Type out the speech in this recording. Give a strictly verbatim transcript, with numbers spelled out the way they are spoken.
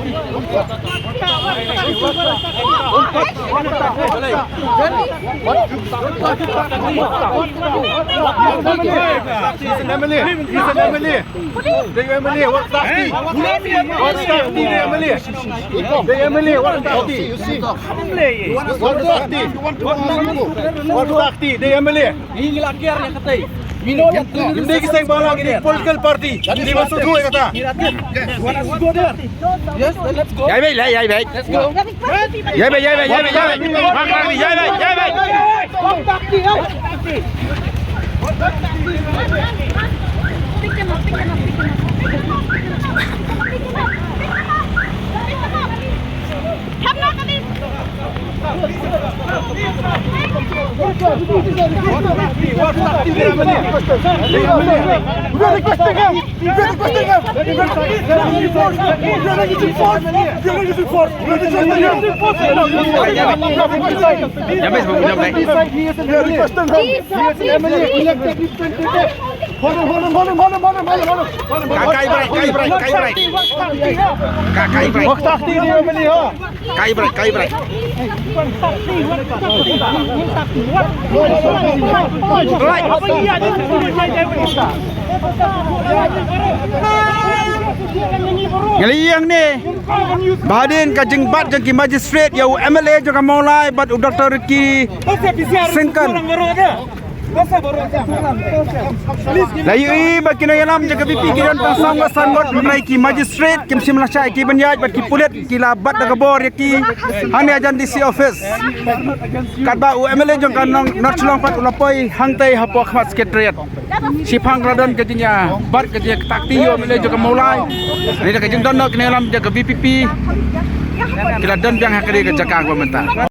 He's an M L A. He's an M L A. The M L A, what's that? What's that, the M L A? The M L A, what's that? What's that? What's that, the M L A? Hindi ki seng bala ki political party. Hindi masuk dulu kata. Yes, let's go. Jai bhai, jai, jai bhai. Let's go. Jai bhai, jai bhai, jai bhai, jai bhai. Jai bhai, jai bhai, jai bhai. Kai, kai brai, kai brai, kai brai. Kai, kai brai. Kai brai, kai brai. Ngi la ïeng ne ba hadien ka jingbat jong ki magistrate ïa u M L A jong ka Mawlai bad u Doctor Ricky Syngkon. La ïohi ba ki nongïalam jong ka VPP ki don tang saw ngut san ngut, hynrei ki magistrate kim shym la shah ïa ki ban ïaid bad ki pulit ki la bat da ka bor ïa ki hangne hajan DC office. Katba u MLA jong ka North Shillong pat u la poi hangtei hapoh khmat secretariat. Shiphang la don ka jingïabat ka jingïakynthah ïa u MLA jong ka Mawlai. Hangne da ka jingdon noh ki nongïalam jong ka VPP ki la don biang ha kane ka jaka kaba mynta.